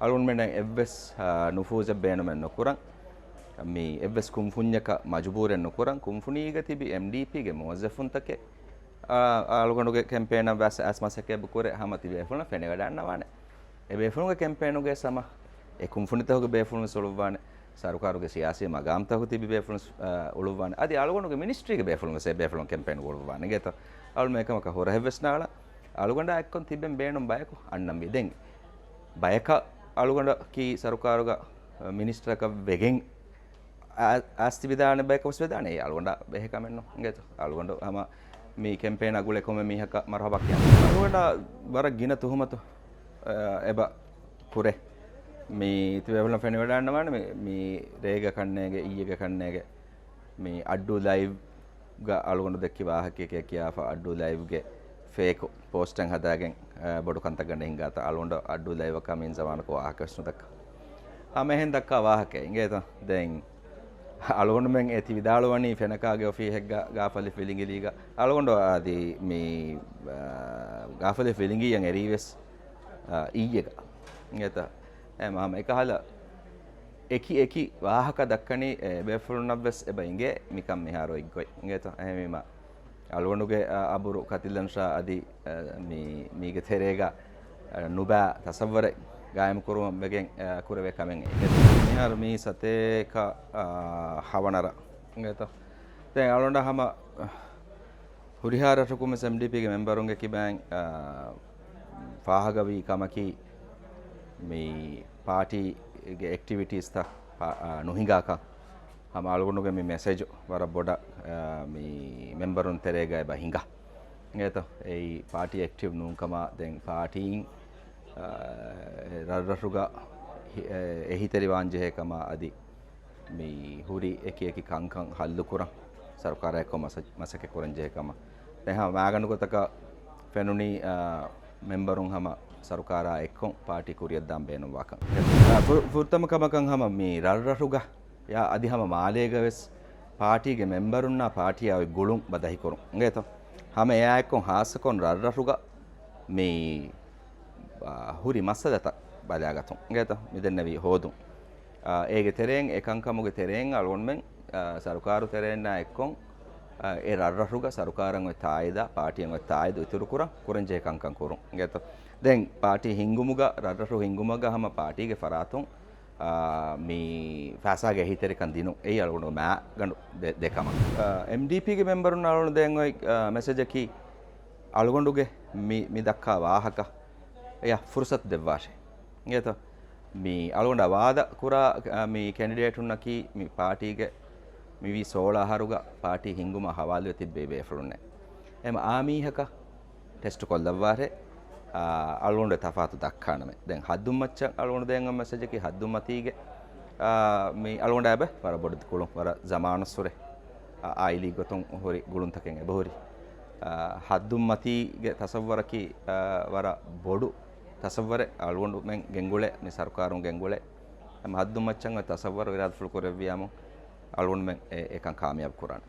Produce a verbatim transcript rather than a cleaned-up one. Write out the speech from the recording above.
އަޅުގަނޑުމެންނަށް އެއްވެސް، އާ، ނުފޫޒެއް ބޭނުމެއް ނުކުރަން. މި އެއްވެސް ކުންފުންޏަކަށް މަޖުބޫރެއް ނުކުރަން. ކުންފުނީގަ ތިބި އެމްޑީޕީގެ މުވައްޒަފުންތަކެއް، އާ، އަޅުގަނޑުގެ ކެމްޕޭނަށް ވެސް އައިސް މަސައްކަތް ކުރޭ ހަމަ ތިބޭފުޅުން ފެނިވަޑައިގަންނަވާނެ. އެ ބޭފުޅުންގެ ކެމްޕޭނުގެ ހަމަ އެ ކުންފުނިތަކުގެ ބޭފުޅުން އުޅުއްވާނެ. ސަރުކާރުގެ ސިޔާސީ މަގާމްތަކު ތިބި ބޭފުޅުން، އާ، އުޅުއްވާނެ. އަދި އަޅުގަނޑުގެ މިނިސްޓްރީގެ ބޭފުޅުން ވެސް އެ ބޭފުޅުން ކެމްޕޭން އުޅުއްވާނެ. އިނގޭތޯ؟ އަޅުގަނޑު އެކަމަކަށް ހުރަހެއް ވެސް ނާޅަން. އަޅުގަނޑާ އެއްކޮށް ތިބެން ބޭނުން ބަޔަކު އަންނަންވީ. ދެން ބަޔަކަށް އަޅުގަނޑަކީ ސަރުކާރުގަ މިނިސްޓަރަކަށް ވެގެން އަ-، އައިސް ތިބިދާނެ ބަޔަކަށް ވެސް ވެދާނެ. އެއީ އަޅުގަނޑަށް ބެހޭ ކަމެއް ނޫން. އިނގޭތޯ؟ އަޅުގަނޑު ހަމަ މި ކެމްޕޭނާ ގުޅޭ ކޮންމެ މީހަކަށް މަރުހަބާ ކިޔާނެ. އަޅުގަނޑަށް ވަރަށް ގިނަ ތުހުމަތު، އަ، އެބަ ކުރޭ. މި ތިބޭފުޅުން ފެނިވަޑައިގަންނަވާނެ މި، މި ރޭގަ ކަންނޭގެ، އިއްޔެގެ ކަންނޭގެ މި އައްޑޫ ލައިވްގަ އަޅުގަނޑު ދެއްކި ވާހަކައެކޭ ކިޔާފަ، އައްޑޫ ލައިވްގެ ފޭކު ޕޯސްޓެއް ހަދާގެން، އަ، ބޮޑު ކަންތައް ގަނޑެއް ހިނގާތަ؟ އަޅުގަނޑު އައްޑޫ ލައިވަކާ މި ޒަމާނަކު ވާހަކަ ވެސް ނުދައްކާ. ހަމަ އެހެން ދައްކާ ވާހަކައެއް އިނގޭތަ؟ ދެން އަޅުގަނޑުމެން އެ ތި ވިދާޅުވަނީ ފެނަކާގެ އޮފީހެއްގަ ގާފަލި ފިލިނގިލީގަ. އަޅުގަނޑު އަދި މި، އާ، ގާފަލި ފިލިނގިއްޔަން އެރީވެސް، އާ، އިއްޔެގަ. އިނގޭތަ؟ އެ ހަމަ އެކަހަލަ އެކި އެކި ވާހަކަ ދައްކަނީ އެ ބޭފުޅުންނަށްވެސް އެބަ އިނގޭ މިކަން މިހާރު އޮތްގޮތް. އިނގޭތަ؟ އެހެންވީމަ އަޅުގަނޑުގެ، އަ، އަބުރު ކަތިލަންށާ އަދި، އަ، މި، މީގެ ތެރޭގަ، އަ، ނުބައި ތަސައްވަރެއް ގާއިމުކުރުމަށް ވެގެން، އަ، ކުރެވޭ ކަމެއް. މިހާރު މީ ސަތޭކަ، އަ، ހަވަނަރަ. އިނގޭތަ؟ ދެން އަޅުގަނޑަށް ހަމަ، އަ، ހުރިހާ ރަށަކުން ވެސް އެމްޑީޕީގެ މެމްބަރުންގެ ކިބައިން، އާ، ފާހަގަވީ ކަމަކީ، މި ޕާޓީގެ އެކްޓިވިޓީސްތައް ޕާ-، އާ، ނުހިނގާކަން. ހަމަ އަޅުގަނޑުގެ މި މެސެޖު ވަރަށް ބޮޑަށް، އާ، މި މެމްބަރުން ތެރޭގައި އެބަ ހިނގާ. އިނގޭތޯ؟ އެއީ ޕާޓީ އެކްޓިވް ނޫންކަމާ، ދެން ޕާޓީން، އާ، ރަށްރަށުގަ ހި-، އެ-، އެހީތެރިވާންޖެހޭ ކަމާ އަދި މި ހުރި އެކި އެކި ކަންކަން ހައްލުކުރަން ސަރުކާރާ އެއްކޮށް މަސަ-، މަސައްކަތް ކުރަން ޖެހޭ ކަމަށް. ދެން ހަމަ މާގަނޑު ގޮތަކަށް ފެނުނީ، އާ، މެމްބަރުން ހަމަ ސަރުކާރާ އެއްކޮށް ޕާޓީ ކުރިއަށްދާން ބޭނުންވާކަން. އާ، ފު-، ފުރަތަމަ ކަމަކަށް ހަމަ މި ރަށްރަށުގަ ޔާ އަދި ހަމަ މާލޭގަ ވެސް ޕާޓީގެ މެމްބަރުންނާ ޕާޓީއާ އޮތް ގުޅުން ބަދަހިކުރުން. އިނގޭތޯ؟ ހަމަ އެއާ އެއްކޮށް ހާއްސަކޮށް ރަށްރަށުގަ މި، އާ، ހުރި މައްސަލަތައް ބަލާގަތުން. އިނގޭތޯ؟ މިދެންނެވި ހޯދުން. އާ، އޭގެ ތެރެއިން، އެ ކަންކަމުގެ ތެރެއިން އަޅުގަނޑުމެން، އާ، ސަރުކާރު ތެރެއިންނާ އެއްކޮށް، އާ، އެ ރަށްރަށުގަ ސަރުކާރަށް އޮތް ތާއީދާ، ޕާޓީއަށް އޮތް ތާއީދު އިތުރުކުރަން، ކުރަންޖެހޭ ކަންކަން ކުރުން. އިނގޭތޯ؟ ދެން ޕާޓީ ހިންގުމުގަ، ރަށްރަށު ހިންގުމުގަ ހަމަ ޕާޓީގެ ފަރާތުން، އާ، މި ފައިސާގެ އެހީތެރިކަން ދިނުން. އެއީ އަޅުގަނޑު މާ ގަނޑު ދެ-، ދެ ކަމަށް. އާ، އެމްޑީޕީގެ މެމްބަރުން އަޅުގަނޑު ދޭން އޮތް، އާ، މެސެޖަކީ އަޅުގަނޑުގެ މި، މި ދައްކާ ވާހަކަ އެޔަށް ފުރުސަތު ދެއްވާށޭ. އިނގޭތޯ؟ މި އަޅުގަނޑަށް ވާދަ ކުރާ، އަ، މި ކެނޑިޑޭޓުންނަކީ މި ޕާޓީގެ މިވީ ސޯޅަ އަހަރުގަ ޕާޓީ ހިންގުމަށް ހަވާލުވެ ތިއްބެވި ބޭފުޅުންނޭ. އެމަ އާ މީހަކަށް ޓެސްޓު ކޮށްލައްވާށޭ، އަ، އަޅުގަނޑު ތަފާތު ދައްކާނަމޭ. ދެން ހައްދުން މައްޗަށް އަޅުގަނޑު ދޭން އޮތް މެސެޖަކީ ހައްދުން މަތީގެ، އަ، މި އަޅުގަނޑާ އެބަ ވަރަށް ބޮޑު ގުޅުން، ވަރަށް ޒަމާނުއްސުރެ، އަ، އާއިލީ ގޮތުން ހުރި ގުޅުންތަކެއް އެބަހުރި. އަ، ހައްދުން މަތީގެ ތަސައްވަރަކީ، އަ، ވަރަށް ބޮޑު ތަސައްވަރެއް އަޅުގަނޑުމެން ގެންގުޅޭ، މި ސަރުކާރުން ގެންގުޅޭ. އެމަ ހައްދުން މައްޗަށް އޮތް ތަސައްވަރު އިރާދަފުޅު ކުރެއްވިޔާމު އަޅުގަނޑުމެން އެ، އެކަން ކާމިޔާބު ކުރާނެ.